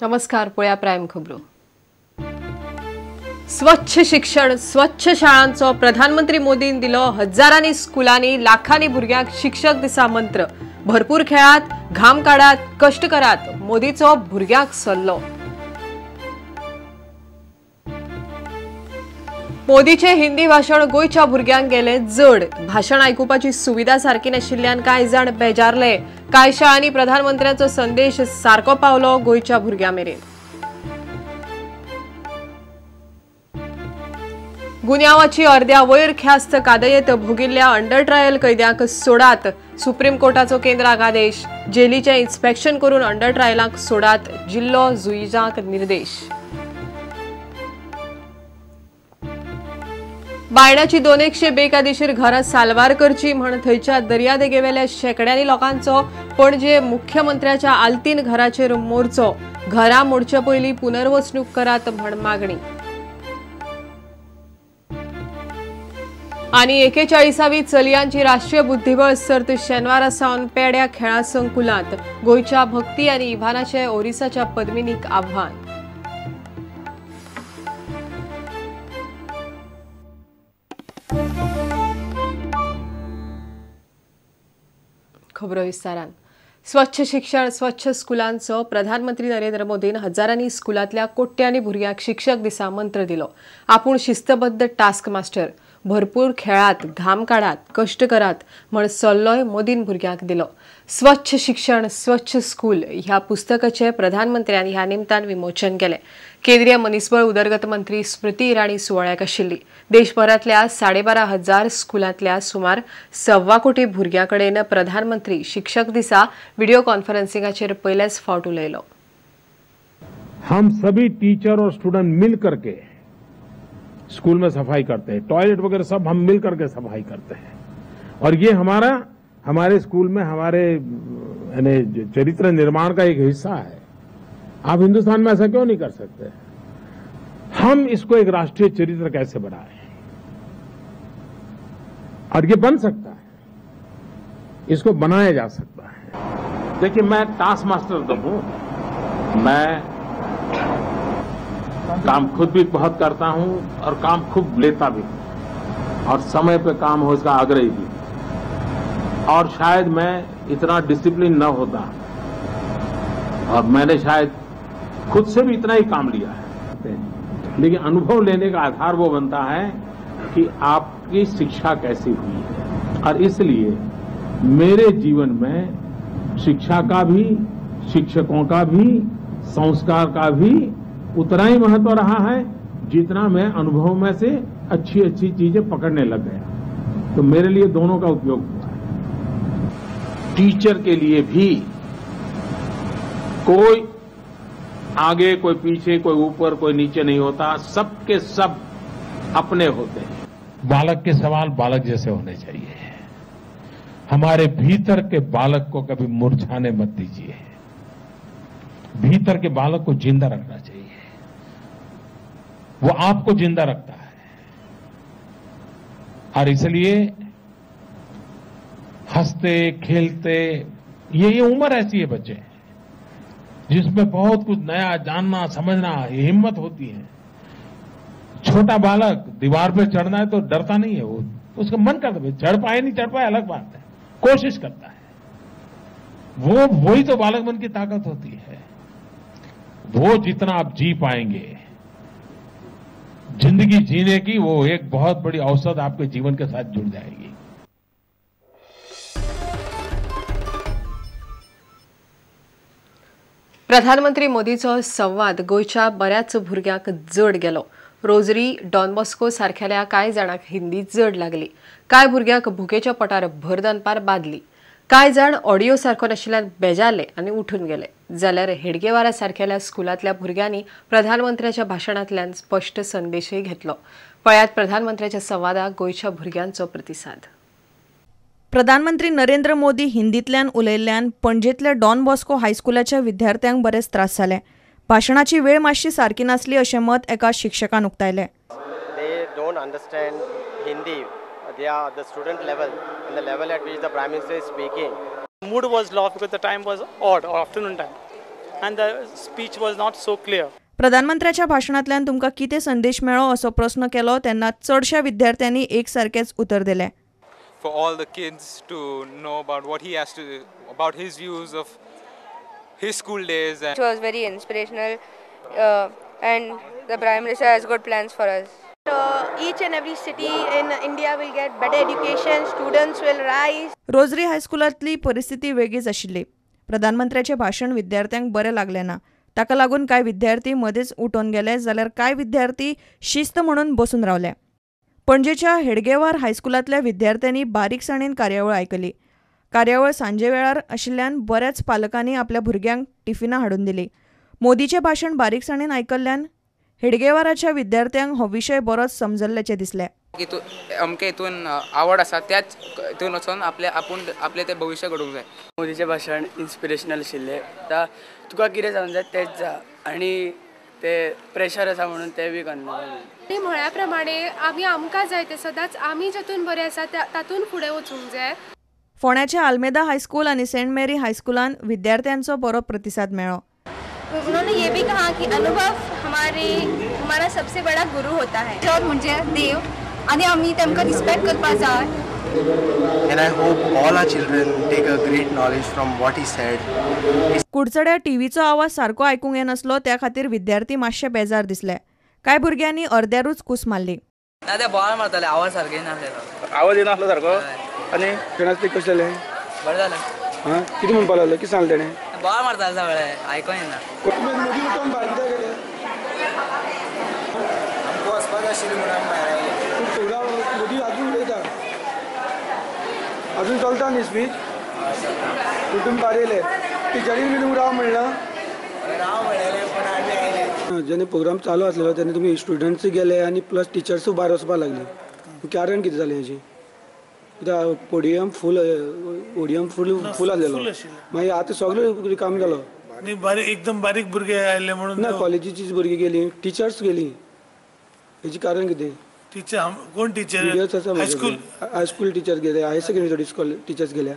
नमस्कार, पळया प्रायम खबरो. स्वच्छ शिक्षण, स्वच्छ शाळांचो प्रधानमंत्री मोदीन दिलो हजारांनी स्कुलांनी लाखांनी भुरग्यांक शिक्षक दिसा मंत्र. भरपूर खेळात, घाम काडात, कष्ट करात, मोदीचो भुरग्यांक सल्लो. मोदीचे हिंदी भाशण गोंयच्या भुरग्यांक गेले जड. भाशण आयकुपाची सुविधा सारकी नाशिल्ल्यान कांय जाण बेजारले. कांय शाळांनी प्रधानमंत्र्यांचो संदेश सारको पावलो गोंयच्या भुरग्यां मेरेन. गुन्यांवाची अर्द्या वयर ख्यास्त कादयेत भोगिल्ल्या अंडर ट्रायल कैद्यांक सोडात, सुप्रीम कोर्टाचो केंद्राक आदेश. जेलीचें इन्स्पेक्शन करून अंडर ट्रायलांक सोडात, जिल्लो जुईजांक निर्देश. बायणाची 200 बेकायदेशीर घरां साल्वार करची म्हण थंयच्या दर्यादेगेवेल्या शेंकड्यांनी लोकांचो पणजे मुख्यमंत्र्याच्या आल्तीन घराचेर मोर्चो. घरां मोडचे पयलीं पुनर्वसणूक करात म्हण मागणी. आनी 41वी चलयांची राष्ट्रीय बुद्धिबळ सर्त शेनवारा सावन पेड्या खेळां संकुलांत. गोंयच्या भक्ती आनी इव्हानाचे ओरिसाच्या पद्मिनीक आव्हान. खबरो विस्तारान. स्वच्छ शिक्षण, स्वच्छ स्कुलांचो प्रधानमंत्री नरेंद्र मोदीन हजारांनी स्कुलांतल्या कोट्यांनी भुरग्यांक शिक्षक दिसा मंत्र दिलो. आपूण शिस्तबद्ध टास्क मास्टर, भरपूर खेळात, घाम काडात, कष्ट करात म्हण सल्लोय मोदीन भुरग्यांक दिलो. स्वच्छ शिक्षण, स्वच्छ स्कूल ह्या पुस्तकाचे प्रधानमंत्र्यान ह्या निमतान विमोचन केलें. केंद्रीय मनीसबळ उदरगत मंत्री स्मृती इराणी सुवाळ्याक आशिल्ली. देशभरांतल्या 12,500 स्कुलांतल्या सुमार 1.25 कोटी भुरग्यां कडेन प्रधानमंत्री शिक्षक दिसा व्हिडिओ कॉन्फरन्सिंगाचेर पयलेच फावट उलयलो. हम सभी टीचर और स्टूडेंट मिल करके स्कूल में सफाई करते हैं, टॉयलेट वगैरह सब हम मिल करके सफाई करते हैं. और ये हमारा हमारे स्कूल में हमारे यानी चरित्र निर्माण का एक हिस्सा है. आप हिंदुस्तान में ऐसा क्यों नहीं कर सकते? हम इसको एक राष्ट्रीय चरित्र कैसे बनाएं? और ये बन सकता है, इसको बनाया जा सकता है. देखिए, मैं टास्क मास्टर तो हूं, मैं काम खुद भी बहुत करता हूं और काम खूब लेता भी हूं, और समय पे काम हो इसका आग्रही भी. और शायद मैं इतना डिसिप्लिन न होता, और मैंने शायद खुद से भी इतना ही काम लिया है. लेकिन अनुभव लेने का आधार वो बनता है कि आपकी शिक्षा कैसी हुई है. और इसलिए मेरे जीवन में शिक्षा का भी, शिक्षकों का भी, संस्कार का भी उतना ही महत्व रहा है जितना मैं अनुभव में से अच्छी अच्छी चीजें पकड़ने लग गया. तो मेरे लिए दोनों का उपयोग हुआ है. टीचर के लिए भी कोई आगे, कोई पीछे, कोई ऊपर, कोई नीचे नहीं होता. सबके सब अपने होते हैं. बालक के सवाल बालक जैसे होने चाहिए. हमारे भीतर के बालक को कभी मुरझाने मत दीजिए. भीतर के बालक को जिंदा रखना चाहिए. वो आपको जिंदा रखता है. और इसलिए हंसते खेलते, ये उम्र ऐसी है बच्चे जिसमें बहुत कुछ नया जानना समझना हिम्मत होती है. छोटा बालक दीवार पे चढ़ना है तो डरता नहीं है, वो उसका मन करता है, चढ़ पाए नहीं चढ़ पाए अलग बात है, कोशिश करता है. वो वही तो बालक मन की ताकत होती है. वो जितना आप जी पाएंगे, जिंदगी जीने की वो एक बहुत बड़ी औसत आपके जीवन के साथ जुड़ जाएगी. प्रधानमंत्री मोदीचो संवाद गोंयच्या बऱ्याच भुरग्यांक जड गेलो. रोजरी, डॉन बॉस्को सारखेल्या कांय जाणांक हिंदी जड लागली. कांय भुरग्यांक भुकेच्या पोटार भर दनपार बादली. कांय जाण ऑडियो सारको नाशिल्ल्यान बेजारले आनी उठून गेले. जाल्यार हेडगेवारा सारखेल्या स्कुलांतल्या भुरग्यांनी प्रधानमंत्र्याच्या भाशणांतल्यान स्पश्ट संदेशय घेतलो. पळयात प्रधानमंत्र्याच्या संवादाक गोंयच्या भुरग्यांचो प्रतिसाद. प्रधानमंत्री नरेंद्र मोदी हिंदींतल्यान उलयल्ल्यान पणजेंतल्या डॉन बॉस्को हायस्कुलाच्या विद्यार्थ्यांक बरेच त्रास जाले. भाशणाची वेळ मातशी सारकी नासली अशें मत एका शिक्षकान उक्तायलें. They don't understand Hindi. They are the student level and the level at which the Prime Minister is speaking. Mood was lost because the time was odd or afternoon time. and the speech was not so clear. प्रधानमंत्र्याच्या भाशणांतल्यान तुमकां कितें संदेश मेळ्ळो असो प्रस्न केलो तेन्ना चडश्या विद्यार्थ्यांनी एक सारकेंच उतर दिलें. For all the kids to know about what he has to, about his views of his school days. It was very inspirational and the Prime Minister has good plans for us. Each and every city in India will get better education, students will rise. Rosary हायस्कुलांतली परिस्थिती वेगळीच आशिल्ली. प्रधानमंत्र्याचें भाशण विद्यार्थ्यांक बरें लागलें ना. ताका लागून कांय विद्यार्थी मदींच उठून गेले जाल्यार कांय विद्यार्थी शिस्त म्हणून बसून रावले. पणजेच्या हेडगेवार हायस्कुलांतल्या विद्यार्थ्यांनी बारीकसाणेन कार्यावळ आयकली. कार्यावळ सांजे वेळार आशिल्ल्यान बऱ्याच पालकांनी आपल्या भुरग्यांक टिफिनां हाडून दिली. मोदीचें भाशण बारीकसाणेन आयकल्ल्यान हेडगेवाराच्या विद्यार्थ्यांक हो विशय बरोच समजल्ल्याचें दिसलें. अमके हितून आवड आसा त्याच हितून वचोन आपले आपूण आपलें तें भविश्य घडोवंक जाय. मोदीचें भाशण इन्स्पिरेशनल आशिल्लें. आतां तुका कितें जावंक जाय तेंच जा आनी ते प्रेशर आसा म्हणून ते बी करना. म्हळ्या प्रमाणे आमी आमकां जाय ते सदांच आमी जातून बरें आसा तातूंत फुडें वचूंक जाय. फोंड्याच्या आल्मेदा हायस्कूल आनी सेंट मेरी हायस्कुलान विद्यार्थ्यांचो बरो प्रतिसाद मेळ्ळो. उन्होंने ये भी कहा कि अनुभव हमारा सबसे बड़ा गुरु होता है. टीचर म्हणजे देव आनी आमी तेमकां रिस्पेक्ट करपाक जाय. And I hope all our children take a great knowledge from what he said. कुडचड्या टीव्हीचो आवाज सारको आयकूंक येनासलो त्या खातीर विद्यार्थी मातशे बेजार दिसले. कांय भुरग्यांनी अर्द्यारूच कूस मारली. ना ते बॉल मारताले, आवाज सारको येनासलो. आवाज येनासलो सारको आनी खेळांत कशें जालें? बरें जालें. हां, कितें म्हणपाक लागलो? कितें सांगलें तेणें? बॉल मारताले सगळे, आयकूंक येना. आमकां वचपाक आशिल्लें म्हणून आमी भायर आयले. मोदी अजून उलयता, अजून चलता न्ही स्पीच? पूण तुमी भायर येयले, टिचरीन बी तुमकां राव म्हणलां? राव म्हणलें पूण आमी आयले. जेन्ना प्रोग्राम चालू आसलेलो तेन्ना तुमी स्टुडंट्स गेले आनी प्लस टिचर्सूय भायर वचपाक लागली. कारण कितें जालें हेजें? कित्याक पोडियम फूल, ओडियम फूल फूल आसलेलो, मागीर आतां सगळें रिकाम जालो. एकदम बारीक भुरगे आयले म्हणून ना, कॉलेजीचीच भुरगीं गेली, टिचर्स गेली. हेजें कारण कितें? टीचर कोण टीचर? हायस्कूल हायस्कूल टीचर गेले, हायर सेकंडरी स्कूल टीचर्स गेल्या,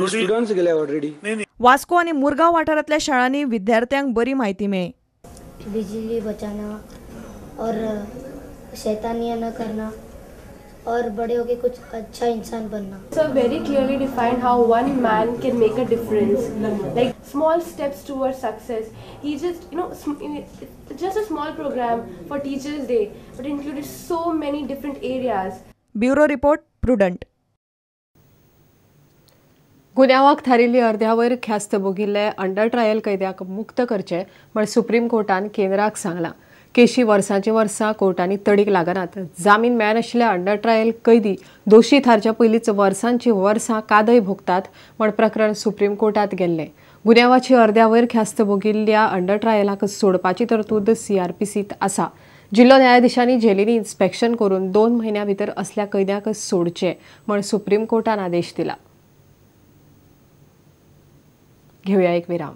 स्टुडंट्स गेले ऑलरेडी. वास्को आनी मुरगांव वाठारांतल्या शाळांनी विद्यार्थ्यांक बरी म्हायती मेळ्ळी. बिजली बचाना और शैतानियां न करना और बड़े होके कुछ अच्छा इंसान बनना. So very clearly defined how one man can make a difference, like small steps towards success. He just, you know, just a small program for Teachers Day, but included so many different areas. Bureau report, Prudent. गुन्यांवाक थारिल्ली अर्ध्यावयर ख्यास्त भोगिल्ले under trial कैद्याक मुक्त करचे म्हण supreme कोर्टान केंद्राक सांगलां. केशी वर्सांची वर्सां कोर्टांनी तडीक लागनात. जामीन मेळनाशिल्ल्या अंडर ट्रायल कैदी दोशी थारच्या पयलींच वर्सांची वर्सां कादय भोगतात म्हण प्रकरण सुप्रीम कोर्टात गेल्लें. गुन्यांवाची अर्ध्यावयर ख्यास्त भोगिल्ल्या अंडर ट्रायलाक सोडपाची तरतूद सीआरपीसीत आसा. जिल्लो न्यायाधीशांनी जेलींनी इन्स्पेक्शन करून 2 म्हयन्यां भितर असल्या कैद्यांक सोडचे म्हण सुप्रीम कोर्टान आदेश दिला. घेऊया एक विराम.